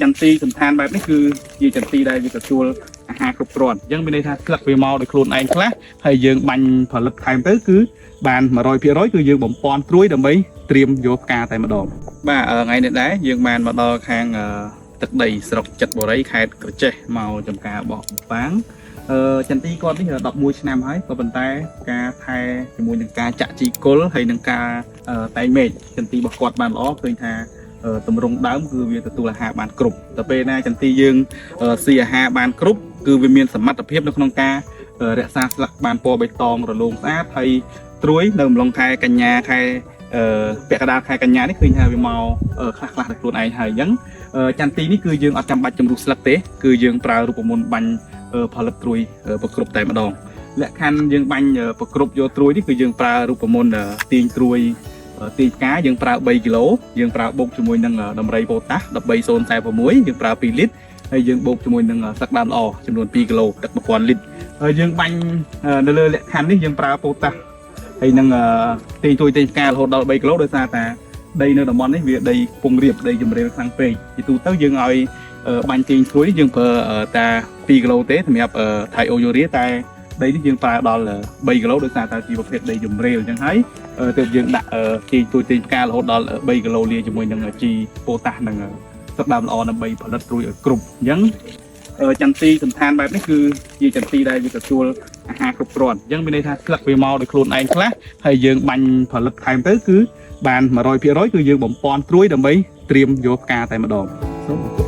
ចន្ទីសន្តានបែបនេះគឺជាចន្ទីដែលវាទទួលអាហារគ្រប់គ្រាន់អញ្ចឹងមានន័យថាស្លឹកវាមកដោយខ្លួនឯងខ្លះហើយយើងបាញ់ផលិតថែមទៅគឺបាន100%គឺយើងបំពន់ត្រួយដើម្បីត្រៀមយកផ្កាតែម្ដងបាទថ្ងៃនេះដែរយើងបានមកដល់ខាងទឹកដីស្រុកចិត្តបុរីខេត្តក្រចេះមកចំការបោះបំប៉ាងចន្ទីគាត់នេះ11ឆ្នាំហើយក៏ប៉ុន្តែការថែជាមួយនឹងការចាក់ជីគល់ហើយនឹងការតែងមែកចន្ទីរបស់គាត់បានល្អឃើញថា តម្រង់ដើមគឺវាទទួលអាហារបានគ្រប់តែពេលណាចន្ទីយើងស៊ីអាហារបានគ្រប់គឺវាមានសមត្ថភាពនៅក្នុងការរក្សាស្លឹកបានពណ៌បៃតងរលោងស្អាតហើយត្រួយនៅអំឡុងខែកញ្ញាខែពាក់កណ្ដាលខែកញ្ញានេះឃើញថាវាមកខ្លះខ្លះៗដោយខ្លួនឯងហើយអញ្ចឹងចន្ទីនេះគឺយើងអត់ចាំបាច់ជំរុះស្លឹកទេគឺយើងប្រើរូបមន្តបាញ់ផលិតត្រួយប្រគ្រប់តែម្ដងលក្ខខណ្ឌយើងបាញ់ប្រគ្រប់យកត្រួយនេះគឺយើងប្រើរូបមន្តទាញត្រួយ ទីផ្កាយើងប្រើ3គីឡូយើងប្រើបូកជាមួយនឹងដំរីប៉ូតាស13046យើងប្រើ2លីត្រហើយយើងបូកជាមួយនឹងស្លឹកដើមល្អចំនួន2គីឡូទឹក1000លីត្រហើយយើងបាញ់នៅលើលក្ខខណ្ឌនេះយើងប្រើប៉ូតាសហើយនឹងទាញទួយទាញផ្ការរហូតដល់3គីឡូដោយសារតាដីនៅតំបន់នេះវាដីពងរៀបដីជំរាលខ្លាំងពេកជាទូទៅយើងឲ្យបាញ់ទាញទួយយើងប្រើតា2គីឡូទេសម្រាប់ថៃអូយូរីតែដីនេះយើងប្រើដល់3គីឡូដោយសារតែជាប្រភេទដីជំរាលអញ្ចឹងហើយ ទើបយើងដាក់ជីទួយទាញផ្ការហូតដល់3គីឡូលាជាមួយនឹងជីប៉ូតាសនិងទឹកដើមល្អដើម្បីផលិតត្រួយឲ្យគ្រប់អញ្ចឹងចន្ទីសន្តានបែបនេះគឺជាចន្ទីដែលវាទទួលអាហារគ្រប់គ្រាន់អញ្ចឹងមានន័យថាស្លឹកវាមកដោយខ្លួនឯងខ្លះហើយយើងបាញ់ផលិតថែមទៅគឺបាន100%គឺយើងបំពន់ត្រួយដើម្បីត្រៀមយកផ្កាតែម្ដងសូមអរគុណ។